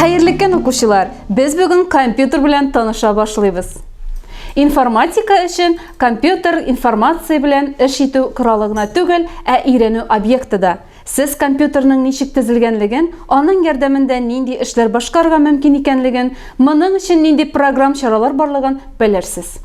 Хәерле көн, укучылар! Без бүген компьютер белән таныша башлыйбыз. Информатика өчен компьютер информация белән эш итү коралы гына түгел, ә өйрәнү объекты да. Сез компьютерның ничек төзелгәнлеген, аның ярдәмендә нинди эшләр башкарырга мөмкин икәнлеген, моның өчен нинди программ чаралар барлыгын белерсез.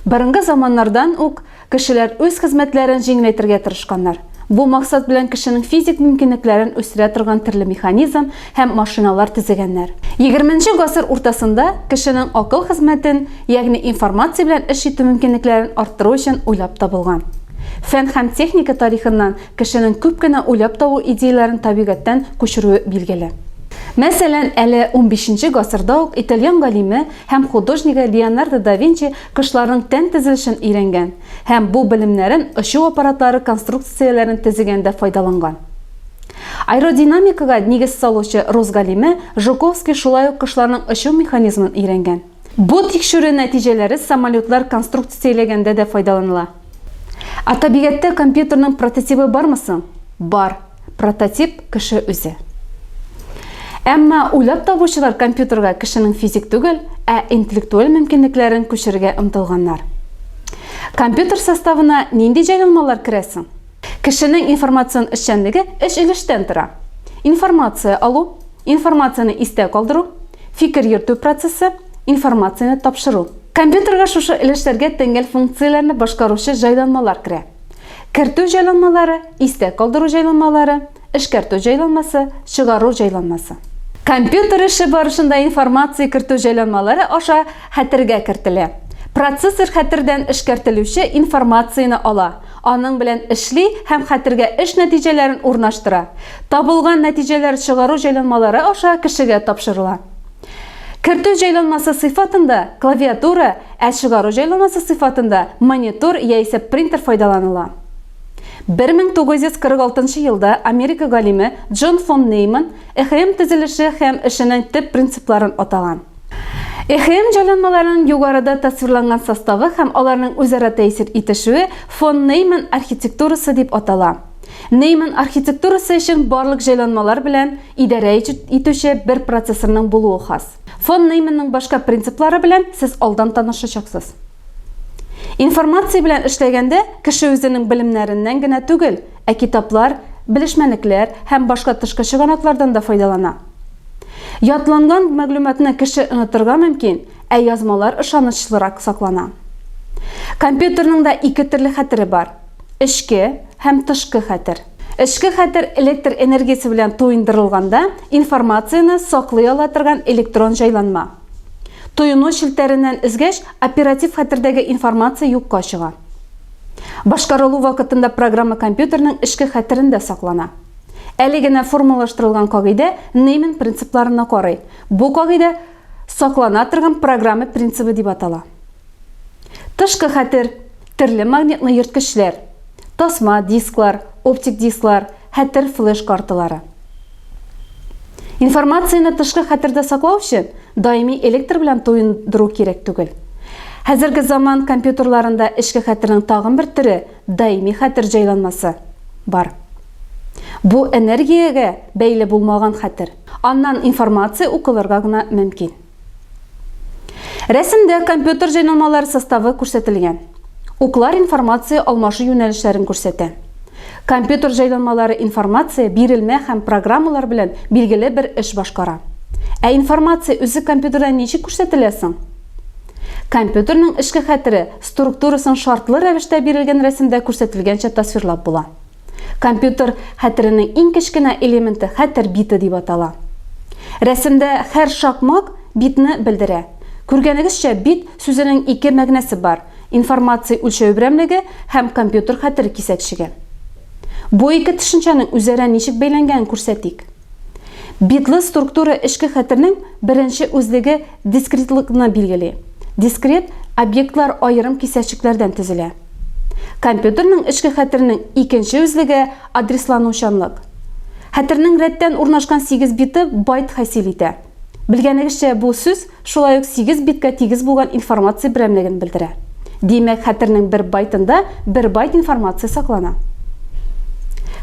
Борынгы заманнардан ук кешеләр үз хезмәтләрен җиңеләйтергә тырышканнар. Бу максат белән кешенең физик мөмкинлекләрен үстерә торган төрле механизм һәм машиналар төзегәннәр. Егерменче гасыр уртасында кешенең акыл хезмәтен, ягъни информация белән эш итү мөмкинлекләрен арттыру өчен уйлап табылган. Фән һәм техника тарихыннан Кешенең күп кенә уйлап табу идеяләрен табигатьтән күчерүе билгеле. Мәсәлән, әле унбишенче гасырда ук итальян галиме һәм художнигы Леонардо да Винчи кошларның тән төзелешен өйрәнгән һәм бу белемнәрен очу аппаратлары конструкцияләрен төзегәндә файдаланган. Аэродинамикага нигез салучы рус галиме Жуковский шулай ук кошларның очу механизмын өйрәнгән. Бу тикшерү нәтиҗәләре самолетлар конструкцияләгәндә дә файдаланыла. Ә табигатьтә компьютерның прототибы бармы соң? Бар. Прототип, кеше үзе. Әмма уйлап табучылар компьютерга кешенең физик түгел, ә интеллектуаль мөмкинлекләрен күчерергә омтылганнар. Компьютер составына нинди җайланмалар керә соң? Кешенең информацион эшчәнлеге өч өлештән тора. Информация алу, информацияне истә калдыру, фикер йөртү процессы, информацияне тапшыру. Компьютерга шушы өлешләргә тәңгәл функцияләрне башкаручы җайланмалар керә. Кертү җайланмалары, истә калдыру җайланмалары, эшкәртү җайланмасы, чыгару җайланмасы. Компьютер эше барышында информация кертү җайланмалары аша хәтергә кертелә. Процессор хәтердән эшкәртелүче информацияне ала, аның белән эшли һәм хәтергә эш нәтиҗәләрен урнаштыра. Табылган нәтиҗәләр чыгару җайланмалары аша кешегә тапшырыла. Кертү җайланмасы сыйфатында клавиатура, ә чыгару җайланмасы сыйфатында монитор яисә принтер файдаланыла. 1946 елда Америка галиме Джон фон Нейман ЭХМ төзелеше һәм эшенең төп принципларын атаган. ЭХМ җайланмаларының югарыда тасвирланган составы һәм аларның үзара тәэсир итешүе фон Нейман архитектурасы дип атала. Нейман архитектурасы өчен барлык җайланмалар белән идарә итүче бер процессорның булуы хас. Фон Нейманның башка принциплары белән сез алдан танышачаксыз. Информация белән эшләгәндә кеше үзенең белемнәреннән генә түгел, ә китаплар, белешмәлекләр һәм башка тышкы чыганаклардан да файдалана. Ятланган мәгълүматны кеше онытырга мөмкин, ә язмалар ышанычлырак саклана. Компьютерның да ике төрле хәтере бар, эчке һәм тышкы хәтер. Эчке хәтер электр энергиясе белән туендырылганда информацияне саклый ала торган электрон җайланма. Туену челтәреннән өзгәч, оператив хәтердәге информация юкка чыга. Башкарылу вакытында программа компьютерның эчке хәтерендә саклана. Әле генә формалаштырылган кагыйдә Нейман принципларына карый. Бу кагыйдә саклана торган программа принцибы дип атала. Тышкы хәтер, төрле магнитлы йөрткечләр, тасма дисклар, оптик дисклар, хәтер флеш-карталары. Информацияне тышкы хәтердә саклау өчен даими электр белән туендыру кирәк түгел. Хәзерге заман компьютерларында эчке хәтернең тагын бер төре, даими хәтер җайланмасы бар. Бу энергиягә бәйле булмаган хәтер. Аннан информация укылырга гына мөмкин. Рәсемдә компьютер җайланмалары составы күрсәтелгән. Уклар информация алмашу юнәлешләрен күрсәтә. Компьютер җайланмалары информация, бирелмә һәм программалар белән билгеле бер эш башкара. Ә информация үзе компьютерда ничек күрсәтелә соң? Компьютерның эчке хәтере структурасын шартлы рәвештә бирелгән рәсемдә күрсәтелгәнчә тасвирлап була. Компьютер хәтеренең иң кечкенә элементы хәтер биты дип атала. Рәсемдә һәр шакмак битны белдерә. Күргәнегезчә, бит сүзенең ике мәгънәсе бар, информация үлчәү берәмлеге һәм компьютер хәтере кисәкчеге. Бу ике төшенчәнең үзара ничек бәйләнгәнен күрсәтик. Битлы структура эчке хәтернең беренче үзлеге дискретлыкны билгели. Дискрет объектлар аерым кисәкчекләрдән төзелә. Компьютерның эчке хәтеренең икенче үзлеге адресланучанлык. Хәтернең рәттән урнашкан 8 биты байт хасил итә. Белгәнегезчә, бу сүз шулай ук 8 биткә тигез булган информация берәмлеген белдерә. Димәк, хәтернең бер байтында бер байт информация саклана.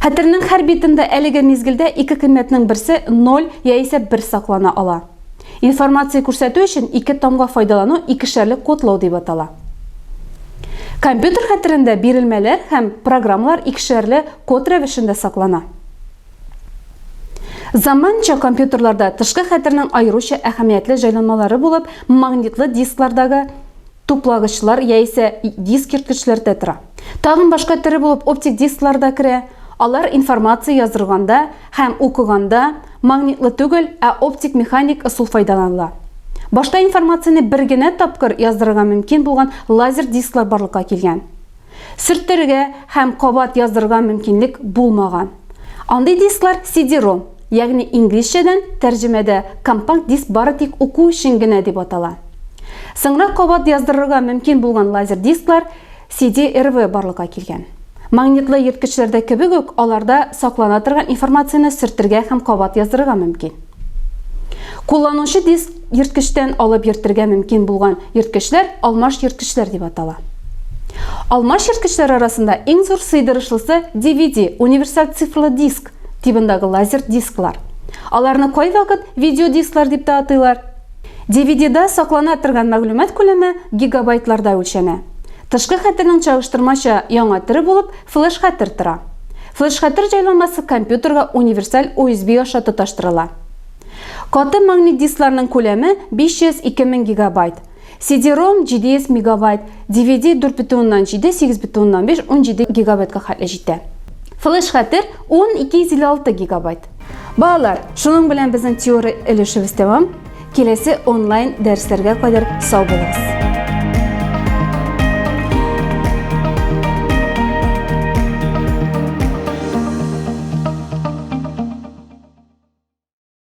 Хәтернең һәр битендә әлеге мизгелдә ике кыйммәтнең берсе 0 яисә 1 саклана ала. Информация күрсәтү өчен ике тамга файдалану икешәрле кодлау дип атала. Компьютер хәтерендә бирелмәләр һәм программалар икешәрле код рәвешендә саклана. Заманча компьютерларда тышкы хәтернең аеруча әһәмиятле җайланмалары булып магнитлы дисклардагы туплагычлар яисә диск йөрткечләр дә тора. Тагын башка төре булып оптик дисклар да керә. Алар информация яздырганда һәм укыганда магнитлы түгел, ә оптик-механик ысул файдаланыла. Башта информацияне бер генә тапкыр яздырырга мөмкин булган лазер дисклар барлыкка килгән. Сөрттерергә һәм кабат яздырырга мөмкинлек булмаган. Андый дисклар CD-ROM, ягъни инглизчәдән тәрҗемәдә компакт-диск бары тик уку өчен генә дип атала. Соңрак кабат яздырырга мөмкин булган лазер дисклар CD-RV барлыкка килгән. Магнитлы йөрткечләрдә кебек үк, аларда саклана торган информацияне сөртергә һәм кабат яздырырга мөмкин. Кулланучы диск йөрткечтән алып йөртергә мөмкин булган йөрткечләр алмаш йөрткечләр дип атала. Алмаш йөрткечләр арасында иң зур сыйдырышлысы DVD, универсаль цифрлы диск, тибындагы лазер дисклар. Аларны кайвакыт видеодисклар дип тә атыйлар. DVD-да саклана торган мәгълүмат күләме гигабайтларда үлчәнә. Тышкы хәтернең чагыштырмача яңа төре булып флеш-хәтер тора. Флеш-хәтер җайланмасы компьютерга универсаль USB аша тоташтырыла. Каты магнит дискларның күләме 502 000 гигабайт, CD-ROM 700 мегабайт, DVD 4,7, 8,5, 17 гигабайтка хәтле җитә. Флеш-хәтер 10 256 гигабайт. Балалар, шуның белән безнең теория өлешебез тәмам. Киләсе онлайн дәресләргә кадәр сау булыгыз.